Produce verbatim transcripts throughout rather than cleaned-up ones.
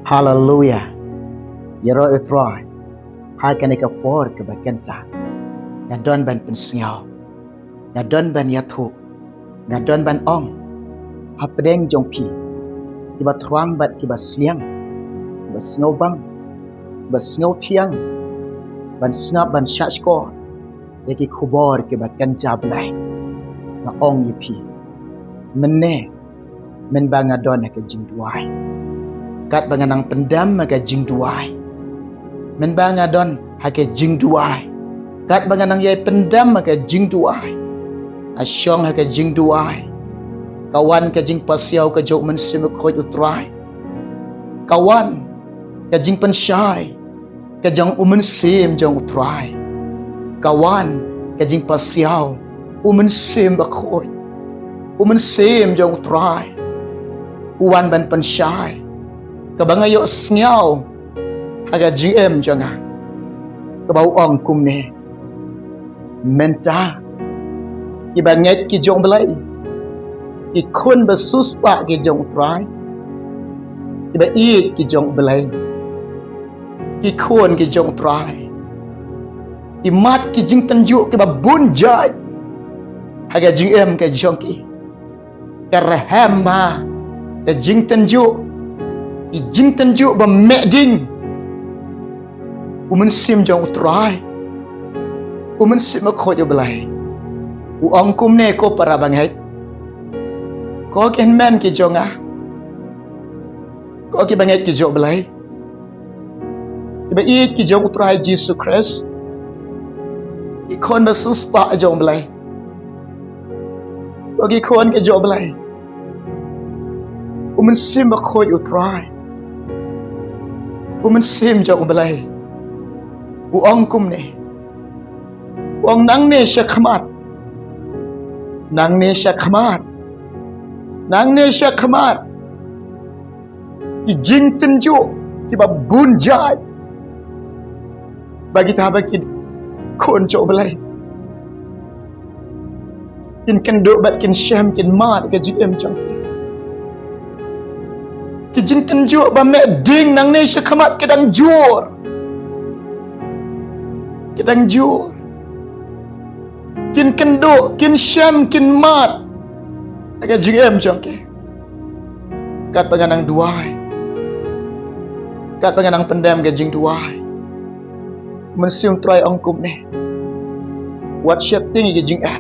Haleluya. Ïaroh ïa u Trai ha kane ka por kaba kynta. Nga don ban pynsngew, nga don ban ïathuh, nga don ban ong hapdeng jong phi, kiba thrang bad kiba sliang, kiba sngewbang, kiba sngewthiang ban sngap, ban shahshkor ïa ki khubor kiba kynja Blei. Nga ong ïa phi, mynne, mynba nga don ha ka jingduwai, katba nga nang pyndem ha ka jingduwai, mynba nga don ha ka jingduwai, katba nga nang ïai pyndem ha ka jingduwai, nga shong ha ka jingduwai, ka wan ka jingpasiaw ka jong u Mynsiem Bakhuid u Trai, ka wan ka jingpynshai ka jong u Mynsiem jong u Trai, ka wan ka jingpasiaw u Mynsiem Bakhuid, u Mynsiem jong u Trai u wan ban pynshai, kaba nga ïohsngew ha ka jingim jong nga, kaba u ong kumne, mynta kiba ngeit ki jong u Blei, ki khun ba siewspah ki jong u Trai, kiba ïeit ki jong u Blei, ki khun ki jong u Trai, ki mad ki jingtynjuh kiba bun jait ha ka jingim ka jong ki. Ka rhem ha ka jingtynjuh, ki jingtynjuh ba meh ding, u Mynsiem jong u Trai, u Mynsiem Bakhuid u Blei u ong kumne, ko para bangeit, ko ki hynmen ki jong nga, ko kiba ngeit ki jong u Blei, kiba ïeit ki jong u Trai Jisu Khrist, ki khun ba siewspah jong u Blei, ko ki khun ki jong u Blei, u Mynsiem Bakhuid u Trai, u Mynsiem jong u Blei u ong kumne, u ong, nangne sha khmat, nangne sha khmat, nangne sha khmat, ki jingtynjuh kiba bun jait ba kita ba ki khun jong u Blei kin kynduh bad kin shem, kin mad ka jingim jong ki. Ki jingtynjuh ba meh ding nangne sha khmat ki dang jur, ki dang jur, kin kynduh, kin shem, kin mad ka jingim jong ki. Katba nga nang duwai, katba nga nang pyndem ka jingduwai, u Mynsiem Trai ong kumne, wat sheptieng ïa ki jingeh,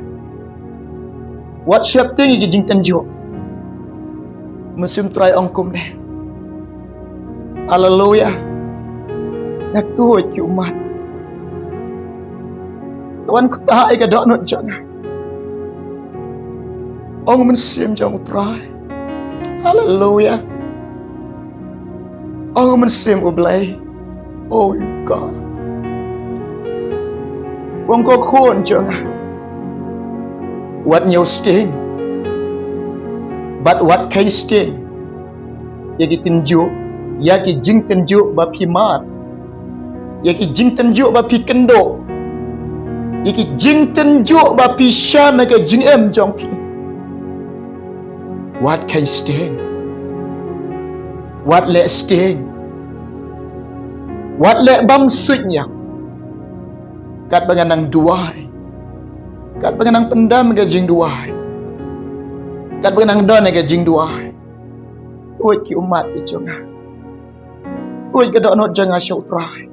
wat sheptieng ïa ki jingtynjuh. U Mynsiem Trai ong kumne, haleluya, nga tuid ki ummat. Ka wan kata ïa ka dohnud jong nga, ong u Mynsiem jong u Trai. Haleluya. Ong u Mynsiem u Blei, oh God, ong, ko khun jong nga, wat ñiewstieng bad wat kheiñstieng ïa ki tynjuh, ïa ki jingtynjuh ba phi mad, ïa ki jingtynjuh ba phi kynduh, ïa ki jingtynjuh ba phi shem ha ka jingim jong phi. Wat kheiñstieng, wat lehstieng, wat leh bam suidñiang. Katba nga nang duwai, katba nga nang pyndem ka jingduwai, katba nga nang don ka jingduwai, tuid ki ummat ki jong nga, tuid ka dohnud jong nga sha u Trai,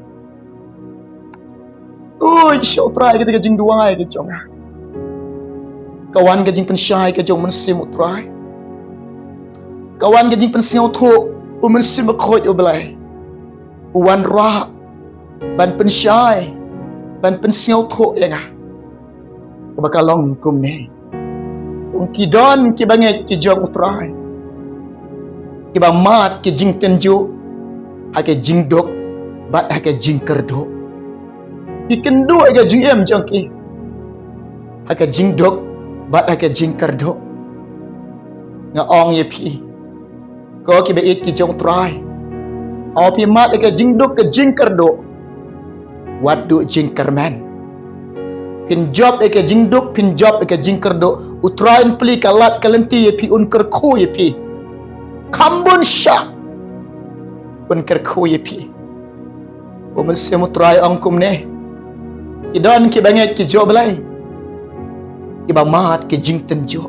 tuid sha u Trai kata ka jingduwai ka jong nga. Ka wan ka jingpynshai ka jong u Mynsiem u Trai, ka wan ka jingpynsngewthuh u Mynsiem Bakhuid u Blei, u wanrah ban pynshai, ban pynsngewthuh ïa nga. Kaba ka long kumne, ong, ki don kiba ngeit ki jong u Trai, kiba mad ki jingtynjuh ha ka jingduk bad ha ka jingkyrduh. Ki kynduh ïa ka jingim jong ki ha ka jingduk bad ha ka jingkyrduh. Nga ong ïa phi, ko kiba ïeit ki jong u Trai, haba phi mad ïa ka jingduk ka jingkyrduh, wat duh jingkyrmen. Phin jop ïa ka jingduk, phin jop ïa ka jingkyrduh, u Trai un plie ka lad ka lynti ïa phi, un kyrkhu ïa phi. kham bun shah un kyrkhu ïa phi. U Mynsiem U Trai ong kumne, ki don ki bangeit ki jong U Blei kiba mad ki jingtynjuh.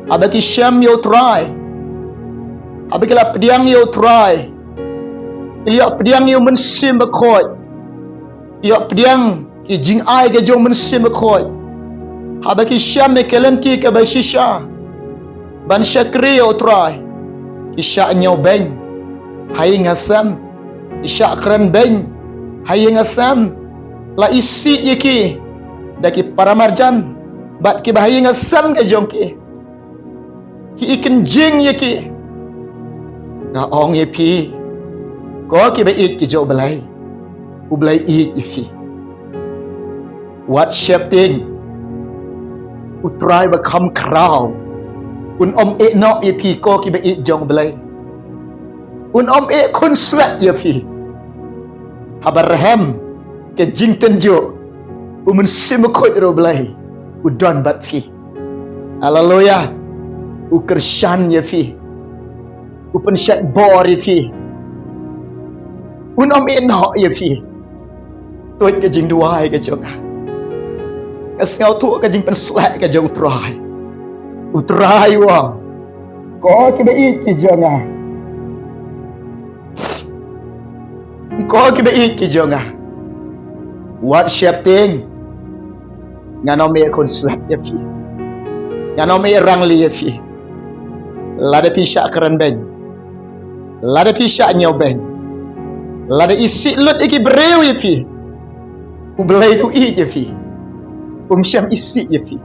Haba ki shem ïa U Trai, haba ki la pdiang ïa U Trai, ki la pdiang ïa U Mynsiem Bakhuid, ïa pdiang ki jingai ka jong U Mynsiem Bakhuid. Haba ki shem ïa ka lynti kaba shisha ban shakri ïa U Trai, ki shah ñiewbeiñ ha ïing ha sem, ki shah kren beiñ ha ïing ha sem. La isih ïa ki da ki paramarjan bad kiba ha ïing ha sem ka jong ki. Ki i kynjing ïa ki. Nga ong ïa phi, ko kiba ïeit ki jong U Blei, U Blei ïeit ïa phi. Wat sheptieng. U Trai ba kham khraw un ym ïeh noh ïa phi, ko kiba ïeit jong U Blei. Un ym ïeh khunswet ïa phi. Haba rhem ka jingtynjuh, U Mynsiem Bakhuid ruh U Blei u don bad phi. Haleluya. U kyrshan ïa phi. U pynshait bor ïa phi. Un ym ïeh noh ïa phi. Tuid ka jingduwai ka jong nga. Nga sngewthuh ka jingpynsleh ka jong U Trai. U Trai u ong, ko kiba ïeit ki jong nga, ko kiba ïeit ki jong nga, wat sheptieng. Ngan ym ïeh khunswet ïa phi. Ngan ym ïeh rangli ïa phi. Lada phi shah kren beiñ, lada phi shah ñiewbeiñ, lada isih lut ïa ki briew ïa phi, U Blei u ïeit ïa phi. Um shym isih ïa phi.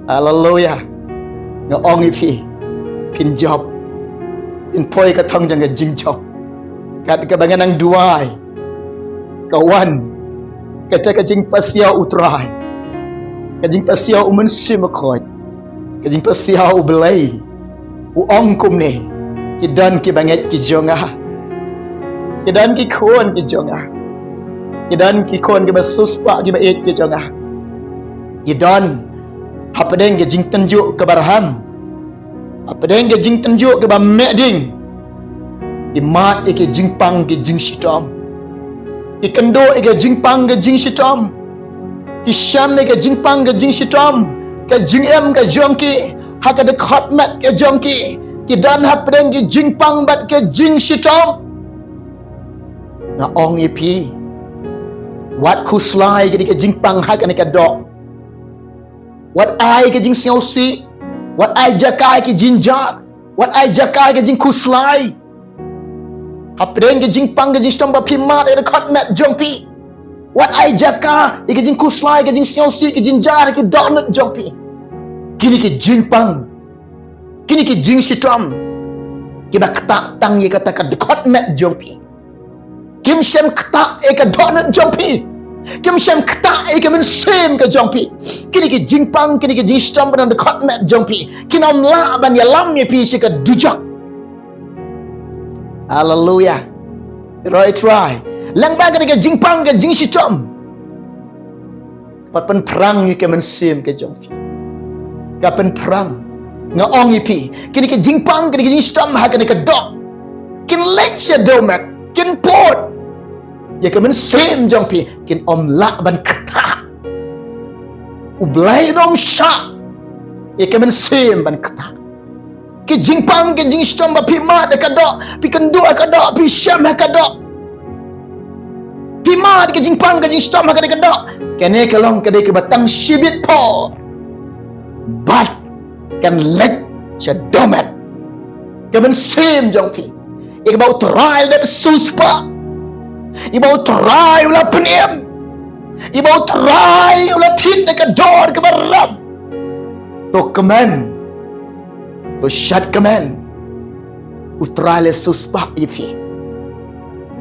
Haleluya. Nga ong ïa phi, phin jop. Phin poi ka thong jong ka jingjop. Kat kaba nga nang duwai, ka wan kata ka jingpasiaw U Trai, ka jingpasiaw U Mynsiem Bakhuid, ka jingpasiaw U Blei. U ong kumne, ki don ki bangeit ki jong nga, ki don ki khun ki jong nga, ki don ki khun kiba siewspah kiba ïeit ki jong nga, ki don hapdeng ka jingtynjuh kaba rhem, hapdeng ka jingtynjuh kaba meh ding. Ki mad ïa ka jingpang ka jingshitom. Ki kynduh ïa ka jingpang ka jingshitom. Ki shem ïa ka jingpang ka jingshitom. Ka jingim ka jong ki ha ka dkhot met ka jong ki, ki don hapdeng ka jingpang bad ka jingshitom. Nga ong ïa phi, wat khuslai ïa ka jingpang ha kane ka doh. Wat ai ka jingsngewsih, wat ai jaka ïa ka jingjah, wat ai jaka ïa ka jingkhuslai. Hapdeng ka jingpang ka jingshitom ba phi mad ïa ka dkhot met jong phi, wat ai jaka ïa ka jingkhuslai, ka jingsngewsih, ka jingjah ïa ka dohnud jong phi. Kine ki jingpang, kine ki jingshitom kiba ktah tang ïa kata ka dkhot met jong phi. Kim shym ktah ïa ka dohnud jong phi. Kim shym ktah ïa ka mynsiem ka jong phi. Kine ki jingpang, kine ki jingshitom ba na dkhot met jong phi kin ym lah ban ïalam ïa phi sha ka dujok. Haleluya. Ïaroh ïa U Trai. Lyngba kane ka jingpang ka jingshitom, ka pynphrang ïa ka mynsiem ka jong phi. Ka pynphrang. Nga ong ïa phi, kine ki jingpang, kine ki jingshitom ha kane ka doh, kin leit sha dewmet, kin pud ïa ka mynsiem jong phi, kin ym lah ban ktah. U Blei un ym shah ïa ka mynsiem ban ktah. Ki jingpang ki jingshitom ba phi mad ha ka doh, phi kynduh ha ka doh, phi shem ha ka doh, phi mad ki jingpang ki jingshitom ha ka doh. Kane ka long ka dei kaba tang shibit por bad kan leit sha dewmet. Ka mynsiem jong phi, ïa kaba U Trai u la dep siewspah, ïa ba U Trai u la pynim, ïa ba U Trai u la thied da ka dor kaba ram. To kmen, to shad kmen. U Trai u la siewspah ïa phi.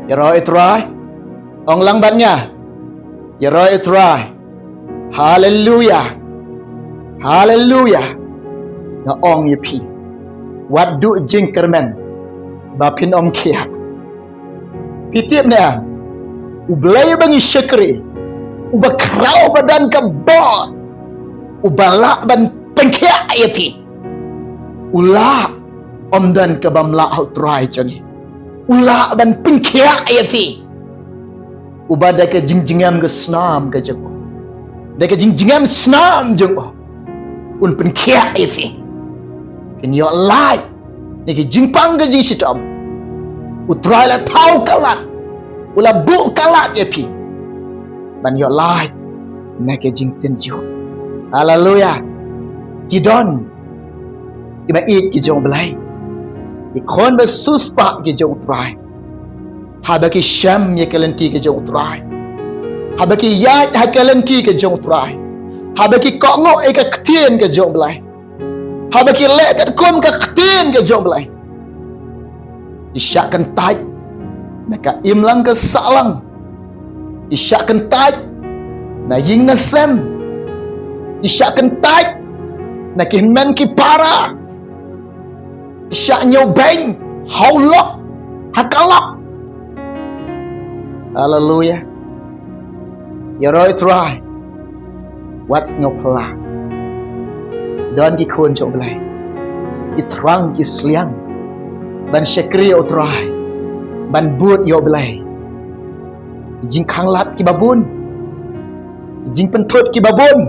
Ïaroh ïa U Trai. Ong lang bad nga. Ïaroh ïa U Trai. Haleluya. Haleluya. Nga ong ïa phi, wat duh jingkyrmen ba phin ym khiah. Phi tip ne em? U Blei uba ngi shakri, uba khraw, uba don ka bor, uba lah ban pynkhiah ïa phi. U lah Ym don kaba ym lah ha u Trai jong ngi. U lah ban pynkhiah ïa phi. Uba da ka jingjngem ka snam ka jong u. Da ka jingjngem snam jong u. Un pynkhiah ïa phi. Phin ïoh lait na ki jingpang ka jingshitom. U Trai la thaw ka lad. U la buh ka lad ïa phi. Ban ïoh lait na ka jingtynjuh. Haleluya. Ki don kiba ïeit ki jong u Blei. Ki khun ba siewspah ki jong u Trai. Haba ki shem ïa ka lynti ka jong u Trai. Haba ki ïaid ha ka lynti ka jong u Trai. Haba ki kohnguh ïa ka ktien ka jong u Blei. Haba ki leh katkum ka ktien ka jong u Blei. Ki shah kyntait na ka imlang ka sahlang. Ki shah kyntait na ïing na sem. Ki shah kyntait na ki hynmen ki para. Ki shah ñiewbeiñ ha u lok, ha ka lok. Haleluya. Ïaroh ïa u Trai. Wat sngewphylla. Don ki khun jong u Blei. Ki thrang ki sliang ban shakri ïa u Trai. Ban bud ïa u Blei. Ki jingkhanglad kiba bun. Ki jingpynthut kiba bun.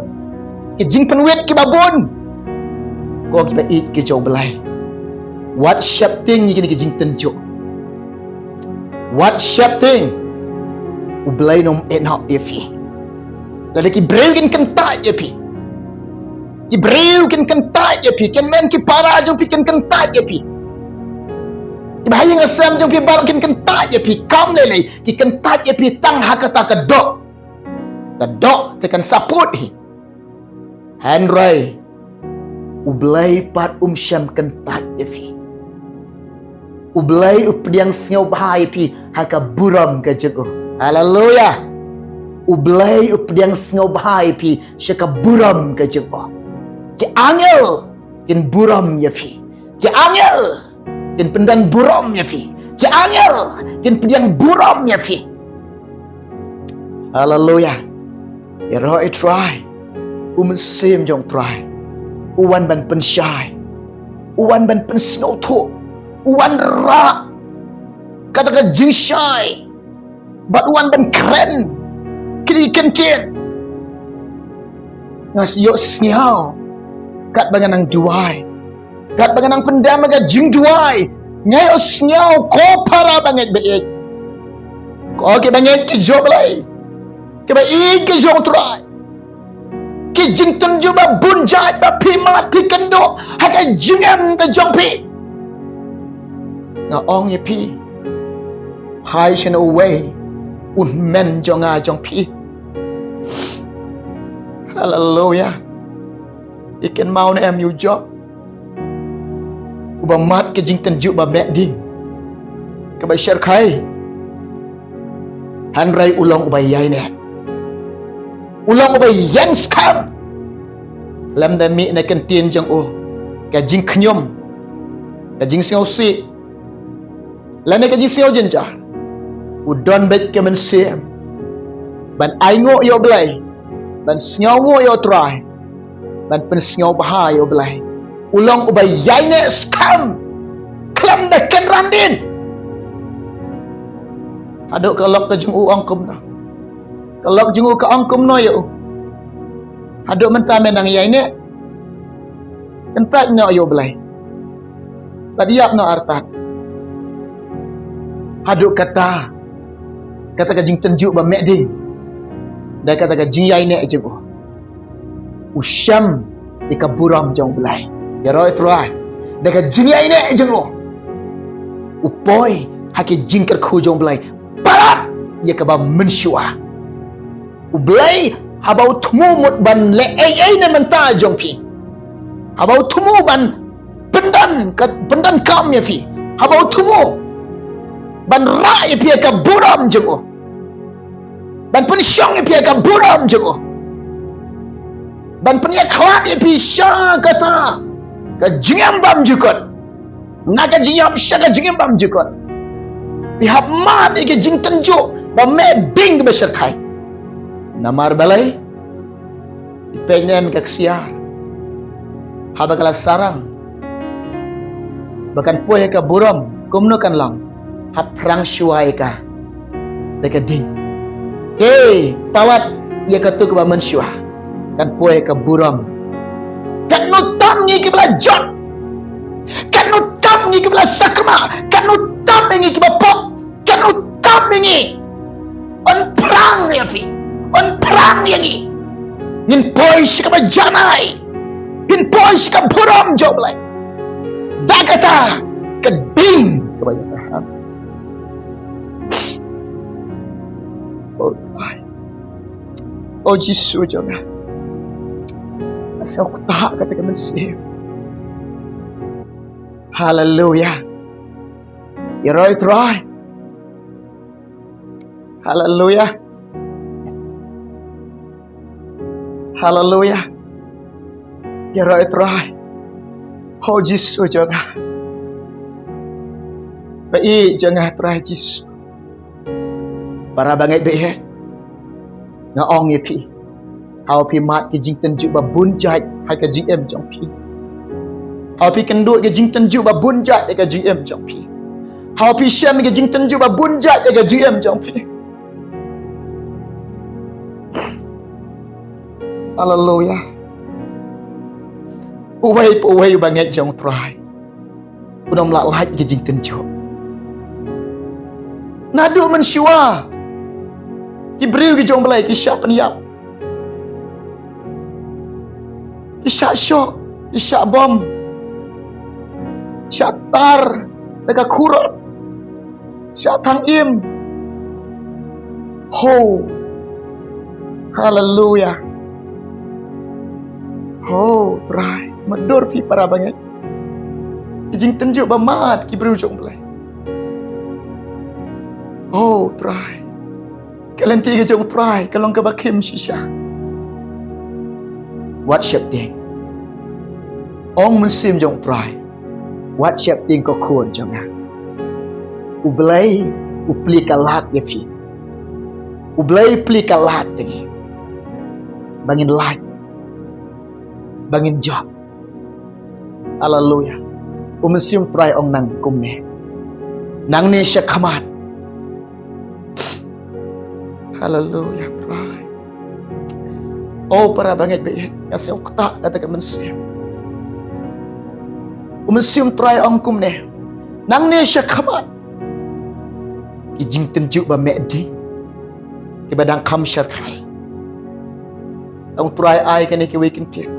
Ki jingpynwit kiba bun. Ko kiba ïeit ki jong u Blei. Wat sheptieng ïa kine ki jingtynjuh. Wat sheptieng. U Blei un ym ïehnoh ïa phi. Lada ki briew kin kyntait ïa phi. Ki briew kin kyntait ïa phi. Ki hynmen ki para jong phi kin kyntait ïa phi. Kiba ha ïing ha sem jong phi baroh kin kyntait ïa phi. Kam lei lei. Ki kyntait ïa phi tang ha kata ka doh. Ka doh te kan sa put hi. Hynrei U Blei pat um shym kyntait ïa phi. U Blei u pdiang sngewbha ïa phi ha ka burom ka jong u. Haleluya. U Blei u pdiang sngewbha ïa phi sha ka burom ka jong u. Ki angel kin burom ïa phi. Ki angel kin pyndon burom ïa phi. Ki angel kin pdiang burom ïa phi. Haleluya. Ïaroh ïa u Trai. U Mynsiem jong u Trai u wan ban pynshai. U wan ban pynsngewthuh. U wan rah kata ka jingshai. Bad u wan ban kren kine ki kyntien. Nga ïohsngew katba nga nang duwai. Katba nga nang pyndem ha ka jingduwai, nga ïohsngew ko para bangeit baieit. Ko ki bangeit ki jong u Blei, kiba ïeit ki jong u Trai. Ki jingtynjuh ba bun jait ba phi mad phi kynduh ha ka jingim ka jong phi. Nga ong ïa phi, phai sha uwei u hynmen jong nga jong phi. Haleluya. Phi kynmaw ne em ïa u Job, uba mad ka jingtynjuh ba meh ding, kaba shyrkhei. Hynrei u long uba ïaineh. U long uba ïeng skhem. Lymda mih na ka ktien jong u ka jingkhñium, ka jingsngewsih, lane ka jingsngew jynjar, u don beit ka mynsiem ban ainguh ïa u Blei, ban sngewnguh ïa u Trai, ban pynsngewbha ïa u Blei. U long uba ïaineh skhem khlem da kynran dien. Haduh ka lok ka jong u ong kumno? Ka lok jong u ka ong kumno ïa u? Haduh mynta me nang ïaineh? Kyntait noh ïa u Blei bad ïap noh artat. Haduh kata, kata ka jingtynjuh ba meh ding, da kata ka jingïaineh jong u, u shem ïa ka burom jong u Blei. Ïaroh ïa u Trai. Da ka jingïaineh jong u, u poi ha ki jingkyrkhu jong u Blei. Palat ïa kaba mynshuwa. U Blei haba u thmu mut ban leh ei ei na bynta jong phi, haba u thmu ban pyndon ka, pyndon kam ïa phi, haba u thmu ban rah ïa phi ha ka burom jong u, ban pynshong ïa phi ha ka burom jong u, ban pynïakhlad ïa phi sha kata ka jingim bymjukut. Na ka jingïap sha ka jingim bymjukut, phi hap mad ïa ka jingtynjuh ba meh ding kaba shyrkhei. Namar balei? Phi peit ne em ka ksiar, haba ka la sarang, ba kan poi ha ka burom, kumno kan long? Hap phrang shuwa ïa ka da ka ding. Te palat ïa katu kaba mynshuwa, kan poi ha ka burom. Katno tam ngi kiba la jot, katno tam ngi kiba la sakma, katno tam ngi kiba pop, katno tam ngi. Yn phrang ïa phi, yn phrang ïa ngi. Ngin poi sha kaba janai, ngin poi sha ka burom jong U Blei. Da kata ka ding kaba ïa ka hap. O Trai, o Jisu jong nga, nga sngewthuh kata ka mynsiem. Haleluya. Ïaroh Trai. Haleluya. Haleluya. Ïaroh Trai. O Jisu jong nga, ba ïeit jong nga Trai Jisu. Para bangeit ba ïeit, nga ong ïa phi, haba phi mad ki jingtynjuh ba bun jait ha ka jingim jong phi, haba phi kynduh ki jingtynjuh ba bun jait ha ka jingim jong phi, haba phi shem ki jingtynjuh ba bun jait ha ka jingim jong phi. Haleluya. Uwei pa uwei u bangeit jong U Trai un ym lah lait ïa ki jingtynjuh. Naduh mynshuwa ki briew ki jong U Blei ki shah pynïap, ki shah shoh, ki shah bom, shah tar da ka khurot, shah thang im. Ho. Haleluya. Ho Trai, mutdur phi para bangeit. Ki jingtynjuh ba mad ki briew jong U Blei. O Trai, ka lynti ka jong U Trai ka long kaba khim shisha. Wat sheptieng. Ong Mynsiem jong U Trai, wat sheptieng ko khun jong nga. U Blei u plie ka lad ïa phi. U Blei u plie ka lad ïa ngi, ba ngin lait, ba ngin jop. Haleluya. U Mynsiem Trai ong nang kumne, nangne sha khmat. Haleluya Trai. O para bangeit ba ïeit, nga sngewthuh kata ka mynsiem. U Mynsiem Trai ong kumne, nangne sha khmat, ki jingtynjuh ba meh ding, kiba dang kham sharkhai. Tang Trai ai kane kawei kyntien.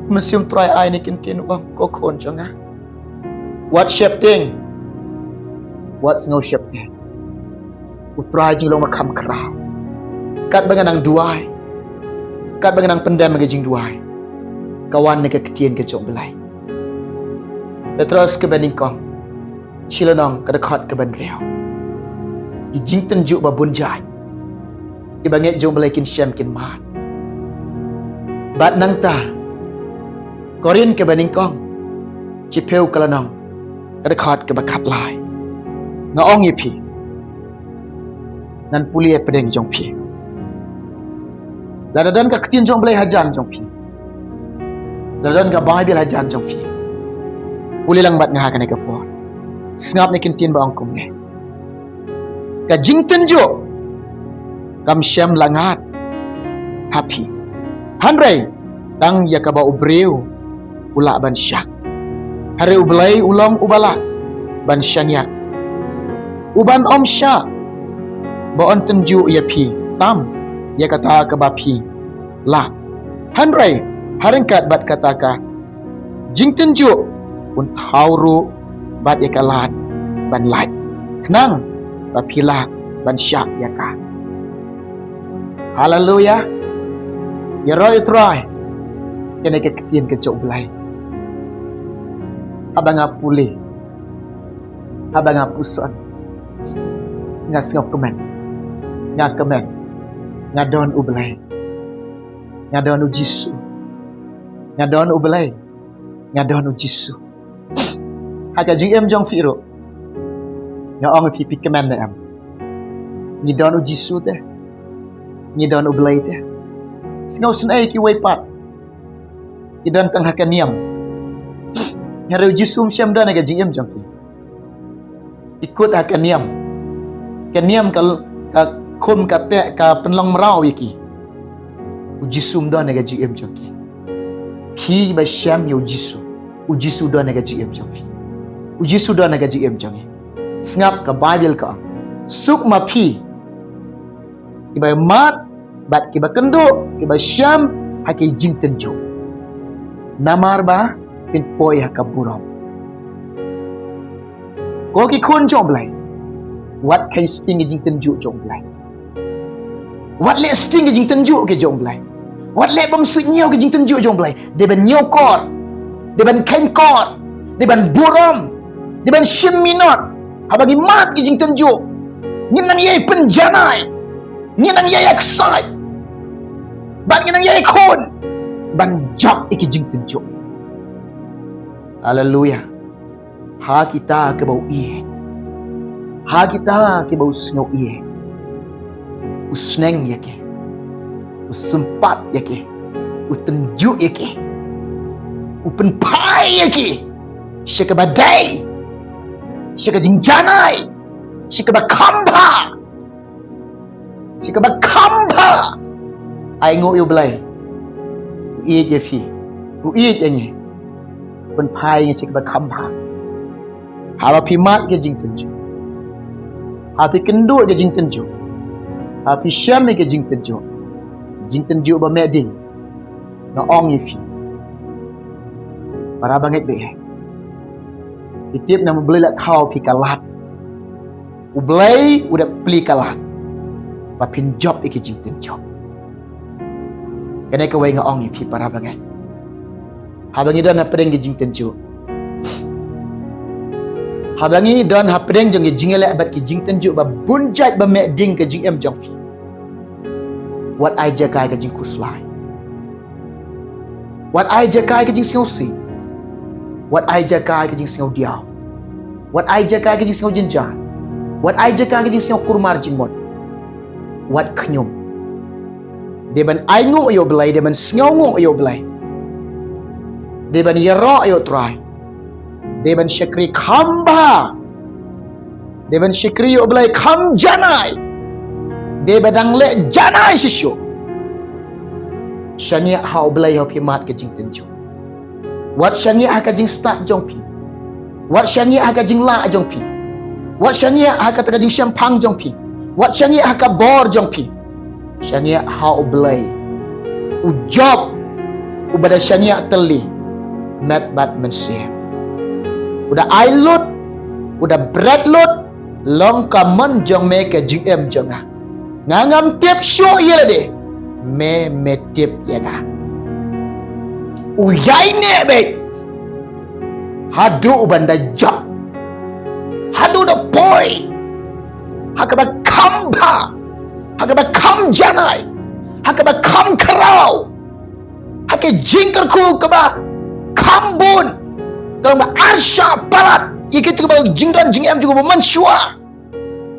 Mynsiem Trai ai ne kyntien, u ong ko khun jong nga, wat sheptieng, wat sngew sheptieng. U Trai jinglong ba kham khraw. Katba nga nang duwai, katba nga nang pyndem ha ka jingduwai, ka wan na ka ktien ka jong U Blei. Petros kaba nyngkong, shi lynnong, ka dkhot kaba hynriew. Ki jingtynjuh ba bun jait, kiba ngeit jong U Blei kin shem kin mad. Bad nangta, Korinth kaba nyngkong, shiphew ka lynnong, ka dkhot kaba khatlai. Nga ong ïa phi, ngan pule ïa pdeng jong phi. Lada don ka ktien jong U Blei hajan jong phi, lada don ka Baibl hajan jong phi, pule lang bad nga ha kane ka por. Sngap ne kyntien ba ong kumne, ka jingtynjuh kam shem la ngat ha phi, hynrei tang ïa kaba u briew u lah ban shah. Hynrei U Blei u long uba lah ban shaniah, uban ym shah ba un tynjuh ïa phi tam ïa kata kaba phi lah. Hynrei ha ryngkat bad kata ka jingtynjuh, un thaw ruh bad ïa ka lad ban lait, khnang ba phi lah ban shah ïa ka. Haleluya. Ïaroh ïa U Trai. Kane ka ktien ka jong U Blei. Haba nga pule, haba nga puson, nga sngewkmen, nga kmen, nga don U Blei, nga don U Jisu. Nga don U Blei, nga don U Jisu. Ha ka jingim jong phi ruh, nga ong ïa phi, phi kmen ne em? Ngi don U Jisu te, ngi don U Blei te. Sngewsynei kiwei pat ki don tang ha ka niam, Hynrei u Jisu um shym don ha ka jingim jong ki. Ki kut ha ka niam. Ka niam ka, ka khum ka teh ka pynlong mraw ïa ki. U Jisu um don ha ka jingim jong ki. Phi ba shem ïa u Jisu, u Jisu don ha ka jingim jong phi. U Jisu don ha ka jingim jong ngi. Sngap ka Baibl ka ong, suk ma phi kiba mad bad kiba kynduh, kiba shem ha ki jingtynjuh. Namar ba phin poi ha ka burom. Ko ki khun jong u Blei, wat kheiñ sting ki jingtynjuh jong u Blei. Wat leh sting ki jingtynjuh ki jong u Blei. Wat leh bym suidñiew ki jingtynjuh jong u Blei. Dei ban ñiewkor, dei ban kheiñkor, dei ban burom, dei ban shim minot. Haba ngi mad ki jingtynjuh, ngin nang ïai pynjanai, ngin nang ïai excited, bad ngin nang ïai khun ban jop ïa ki jingtynjuh. Haleluya. Ha kita kiba u ïeit, ha kita kiba u sngew ïeit, u sneng ïa ki, u sympat ïa ki, u tynjuh ïa ki, u pynphai ïa ki sha kaba dei, sha ka jingjanai, sha kaba kham bha, sha kaba kham bha. Ai nguh ïa u Blei. U ïeit ïa phi, u ïeit ïa ngi. Pynphai ïa ngi sha kaba kham bha. Haba phi mad ki jingtynjuh, haba phi kynduh ki jingtynjuh, haba phi shem ki jingtynjuh, jingtynjuh ba meh ding, nga ong ïa phi, para bangeit ba ïeit, phi tip namar u Blei la thaw phi ka lad. U Blei u da plie ka lad ba phin jop ïa ki jingtynjuh. Kane kawei nga ong ïa phi para bangeit. Haba ngi don hapdeng ki jingtynjuh, haba ngi don hapdeng jong ki jingïaleh bad ki jingtynjuh ba bun jait ba meh ding ka jingim jong phi, wat ai jaka ïa ka jingkhuslai. Wat ai jaka ïa ka jingsngewsih. Wat ai jaka ïa ka jingsngewdiaw. Wat ai jaka ïa ka jingsngew jynjar. Wat ai jaka ïa ka jingsngew kurmar jingmut. Wat khñium. Dei ban ai nguh ïa u Blei, dei ban sngew nguh ïa u Blei. Dei ban ïaroh ïa u Trai. Dei ban shakri kham bha. Dei ban shakri ïa u Blei kham janai. Dei ban dang leh janai shisha. Shaniah ha u Blei haba phi mad ka jingtynjuh. Wat shaniah ha ka jingstad jong phi. Wat shaniah ha ka jinglah jong phi. Wat shaniah ha kata ka jingshemphang jong phi. Wat shaniah ha ka bor jong phi. Shaniah ha u Blei. U jop, uba da shaniah tylli met bad mynsiem. U da ai lut, u da bret lut, long ka mon jong me ka jingim jong nga. Nga ngam tip shuh ïa lade, me me tip ïa nga. U ïaineh beit haduh ban da jop, haduh da poi ha kaba kham bha, ha kaba kham janai, ha kaba kham khraw, ha ka jingkyrkhu kaba kham bun, kaba arshah palat ïa kito kiba jingdon jingem jong u ba mynshuwa.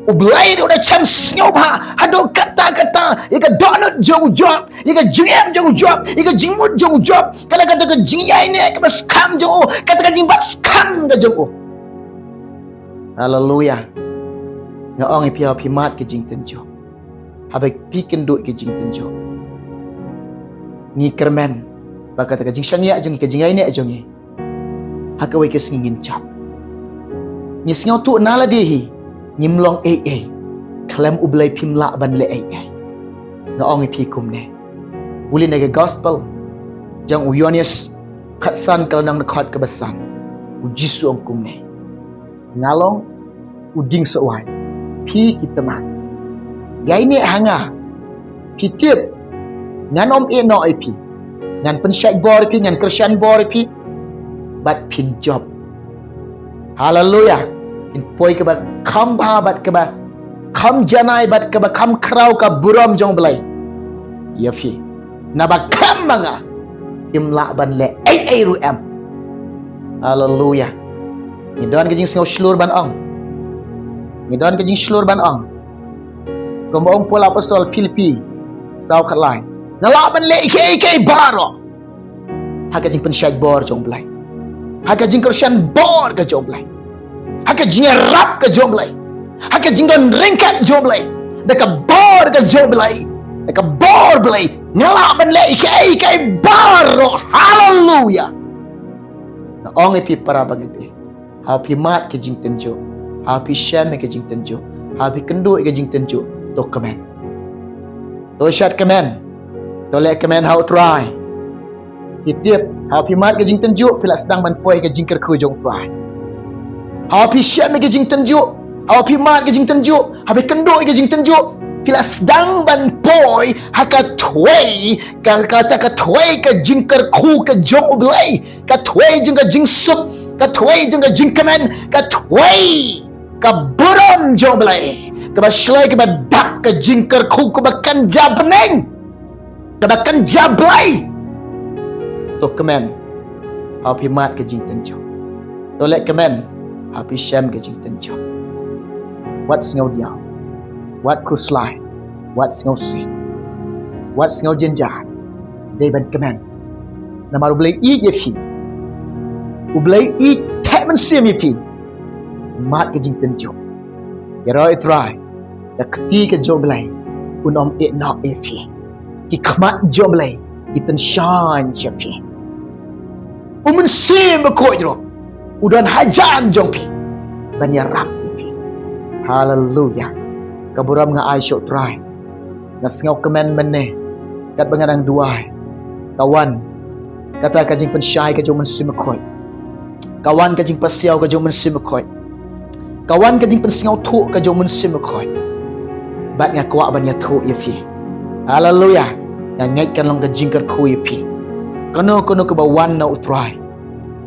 U Blei u da shem sngewbha haduh katta katta ïa ka dohnud jong u Job, ïa ka jingem jong u Job, ïa ka jingmut jong u Job, kata kata ka jingïaineh kaba skhem jong u, kata ka jingbat skhem ka jong u. Haleluya. Nga ong ïa phi, haba phi mad ka jingtynjuh, haba phi kynduh ka jingtynjuh, ngi kyrmen ba kata ka jingshaniah jong ngi, ka jingïaineh jong ngi ha kawei ka sngi ngin jop. Ngi sngewthuh na lade hi ngim long ei ei, khlem u Blei phim lah ban leh ei ei. Nga ong ïa phi kumne, pule na ka gospel jong u Ïoannis khatsan, ka lynnong dkhot kaba san, u Jisu ong kumne: Nga long u dieng sohwai, phi ki tnat. Ïaineh ha nga, phi tip, ngan ym ïehnoh ïa phi, ngan pynshait bor ïa phi, ngan kyrshan bor ïa phi, bad phin jop. Haleluya. Phin poi kaba kham bha bad kaba kham janai bad kaba kham khraw ka burom jong u Blei ïa phi. Naba khlem ma nga phim lah ban leh ei ei ruh em. Haleluya. Ngi don ka jingsngew shlur ban ong. Ngi don ka jingshlur ban ong. Kumba ong Paul apostol Philippi saw khatlai: Nga lah ban leh kiei kiei baroh ha ka jingpynshait bor jong u Blei. Ha ka jingkyrshan bor ka jong U Blei, ha ka jingïarap ka jong U Blei, ha ka jingdon ryngkat jong U Blei. Da ka bor ka jong U Blei, da ka bor Blei, nga lah ban leh ïa kaei kaei baroh. Haleluya. Nga ong ïa phi para bangeit, haba phi mad ka jingtynjuh, haba phi shem ïa ka jingtynjuh, haba phi kynduh ïa ka jingtynjuh, to kmen. To shad kmen. To leh kmen ha U Trai. Phi tip, haba phi mad ka jingtynjuh, phi la sdang ban poi ka jingkyrkhu jong U Trai. Haba phi shem ïa ka jingtynjuh, haba phi mad ka jingtynjuh, haba phi kynduh ïa ka jingtynjuh, phi la sdang ban poi ha ka thwei, ka, ka, ka thwei ka jingkyrkhu ka jong U Blei, ka thwei jong ka jingsuk, ka thwei jong ka jingkmen, ka thwei ka burom jong U Blei, kaba shlei kaba dap ka jingkyrkhu kaba kan ja bneng, kaba kan ja blei. To kmen, haba phi mad ka jingtynjuh. To leh kmen, haba phi shem ka jingtynjuh. Wat sngew diaw, wat khuslai, wat sngewsih, wat sngew jynjar. Dei ban kmen. Namar U Blei ïeit ïa phi. U Blei ïeit theh mynsiem ïa phi. Mad ka jingtynjuh. Ïaroh ïa U Trai, ka kti ka jong U Blei, un ym ïeh noh ïa phi. Ki khmat jong U Blei ki tynshaiñ sha phi. U Mynsiem Bakhuid ruh u don hajan jong phi ban ïarap ïa phi. Haleluya. Ka burom nga ai sha U Trai. Nga sngewkmen mynne, katba nga dang duwai, ka wan kata ka jingpynshai ka jong U Mynsiem Bakhuid. Ka wan ka jingpasiaw ka jong U Mynsiem Bakhuid. Ka wan ka jingpynsngewthuh ka jong U Mynsiem Bakhuid. Bad nga kwah ban ïathuh ïa phi. Haleluya. Nga ngeit kan long ka jingkyrkhu ïa phi. Kano kano kaba wan na U Trai,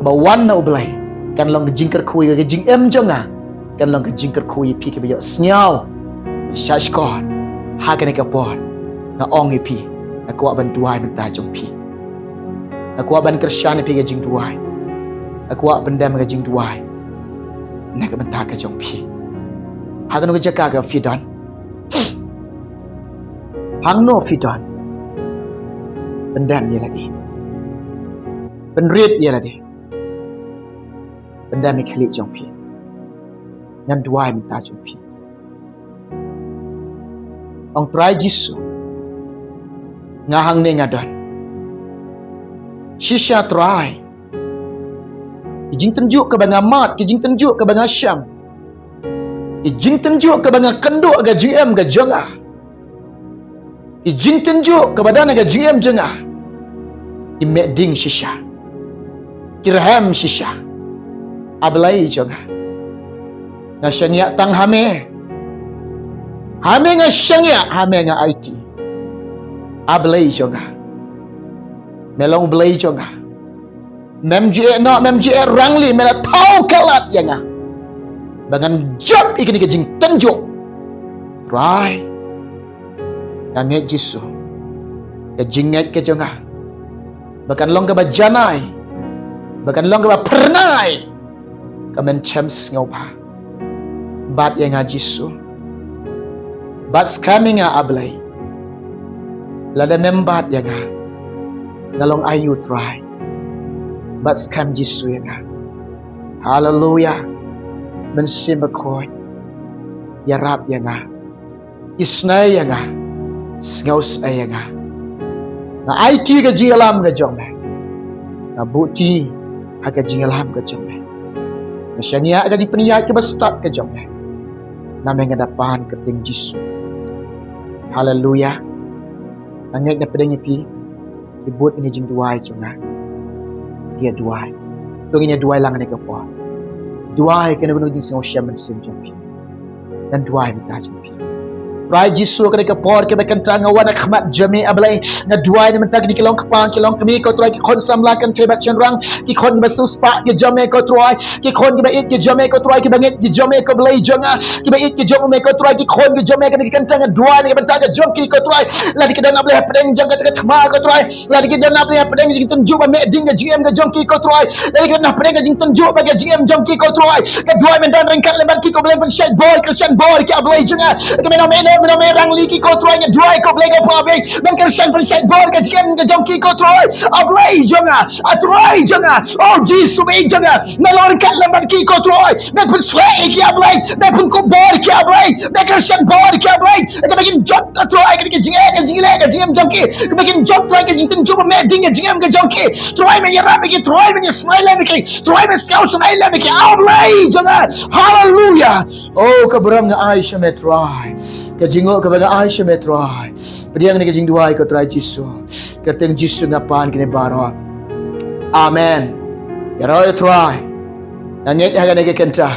kaba wan na U Blei, kan long ka jingkyrkhu ïa ka jingim jong nga. Kan long ka jingkyrkhu ïa phi kiba ïohsngew. Shah shkor. Ha kane ka por nga ong ïa phi, nga kwah ban duwai mynta jong phi. Nga kwah ban kyrshan ïa phi ka jingduwai. Nga kwah pyndem ka jingduwai na ka bynta ka jong phi. Ha kano ka jaka ka phi don, hangno phi don, pyndem ïa lade. Pynrit ïa lade. Pyndem ïa ki khlieh jong phi. Ngan duwai mynta jong phi. Ong, Trai Jisu, nga hangne nga don. Shisha Trai, ki jingtynjuh kaba nga mad, ki jingtynjuh kaba nga shem, ki jingtynjuh kaba nga kynduh ha ka jingim ka jong nga, ki jingtynjuh kaba don ha ka jingim jong nga, ki meh ding shisha, ki rhem shisha. A Blei jong nga, nga shaniah tang ha me. Ha me nga shaniah, ha me nga aiti. A Blei jong nga, me long Blei jong nga. Mem ju eh noh, mem ju eh rangli, me la thaw khlad ïa nga ba ngan jop ïa kine ki jingtynjuh. Trai, nga ngeit Jisu, ka jingngeit ka jong nga ba kan long kaba janai, ba kan long kaba phyrnai, ka men shem sngewbha. Bat ïa nga Jisu. Bat skhem ïa nga A Blei. Lada mem bat ïa nga, nga long aïu Trai? Bat skhem Jisu ïa nga. Haleluya. Mynsiem Bakhuid, ïarap ïa nga. Isynei ïa nga. Sngewsih ïa nga. Nga aiti ka jingïalam ka jong me. Nga buhti ha ka jingïalam ka jong me. Nga shaniah ka jingpynïaid kaba stad ka jong me. Na me nga da pan kyrteng Jisu. Haleluya. Nga ngeit na pdeng ïa phi. Phi bud ïa kane jingduwai jong nga. Ïa duwai. To ngin ïa duwai lang kane ka por. Duwai kane ka jingsngewsih mynsiem jong phi. Ngan duwai mynta jong phi. Trai Jisu, kane ka por kaba kynta nga wan ha khmat jong me A Blei. Nga duwai na mynta kine ki long kpa, ki long kmie ko Trai, ki khun samla kynthei bad shynrang, ki khun kiba siewspah ki jong me ko Trai, ki khun kiba ïeit ki jong me ko Trai, kiba ngeit ki jong me ko Blei jong nga, kiba ïeit ki jong me ko Trai, ki khun ki jong me kane ka kynta nga duwai na ka bynta ka jong ki ko Trai. Lada ki don A Blei hapdeng jong kata ka thma ko Trai. Lada ki don hapdeng ka jingtynjuh ba meh ding ka jingim ka jong ki ko Trai. Lada ki don hapdeng ka jingtynjuh ba ka jingim jong ki ko Trai. Nga duwai men don ryngkat lem bad ki ko Blei, pynshait bor, kyrshan bor ki A Blei jong nga. Ka men ong men Mynta me rang li ki ko Trai, nga duwai ko Blei ko Pa Blei, ban kyrshan pynshait bor ka jingim ka jong ki ko Trai. A Blei jong nga, a Trai jong nga, o Jisu me jong nga. Nalor ryngkat lem bad ki ko Trai, me pynshlei ïa ki a Blei, me pynkup bor ïa ki a Blei, me kyrshan bor ïa ki a Blei. Kaba kin jot ko Trai ka jingeh ka jingleh ka jingim jong ki, kaba kin jot Trai ka jingtynjuh ba me ding ka jingim ka jong ki. Trai me ïarap ïa ki, Trai me ïasnei lem ïa ki, Trai me sngewsynei lem ïa ki a Blei jong nga. Haleluya. O ka burom nga ai sha me Trai. Ka jingngoh kaba nga ai sha me Trai. Pdiang ïa ka jingduwai ko Trai Jisu. Kyrteng Jisu nga pan kine baroh. Amen. Ïaroh ïa Trai. Nga ngeit ha kane ka kynta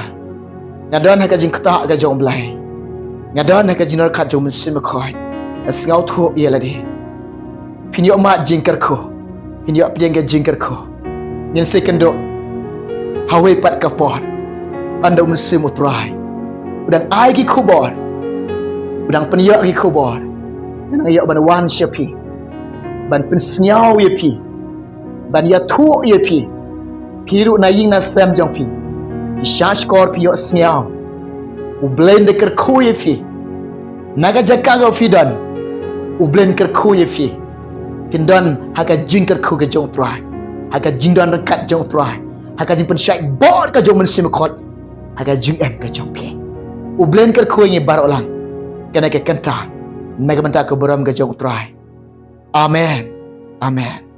nga don ha ka jingktah ka jong u Blei. Nga don ha ka jingryngkat jong u Mynsiem Bakhuid. Nga sngewthuh ïa lade. Phin ïoh mad jingkyrkhu, phin ïoh pdiang ka jingkyrkhu. Ngin sa ïakynduh ha kawei pat ka por. Ynda u Mynsiem u Trai u dang ai ki khubor, u dang pynïoh ki khubor, ngan ïoh ban wan sha phi, ban pynsngew ïa phi, ban ïathuh ïa phi. Phi ruh na ïing na sem jong phi, phi shah shkor phi ïohsngew. U Blei un da kyrkhu ïa phi. Na ka jaka kaba phi don, u Blei un kyrkhu ïa phi. Phin don ha ka jingkyrkhu ka jong u Trai, ha ka jingdon ryngkat jong u Trai, ha ka jingpynshait bor ka jong u Mynsiem Bakhuid ha ka jingim ka jong phi. U Blei un kyrkhu ïa ngi baroh lang kane ka kynta na ka bynta ka burom ka jong u Trai. Amen. Amen.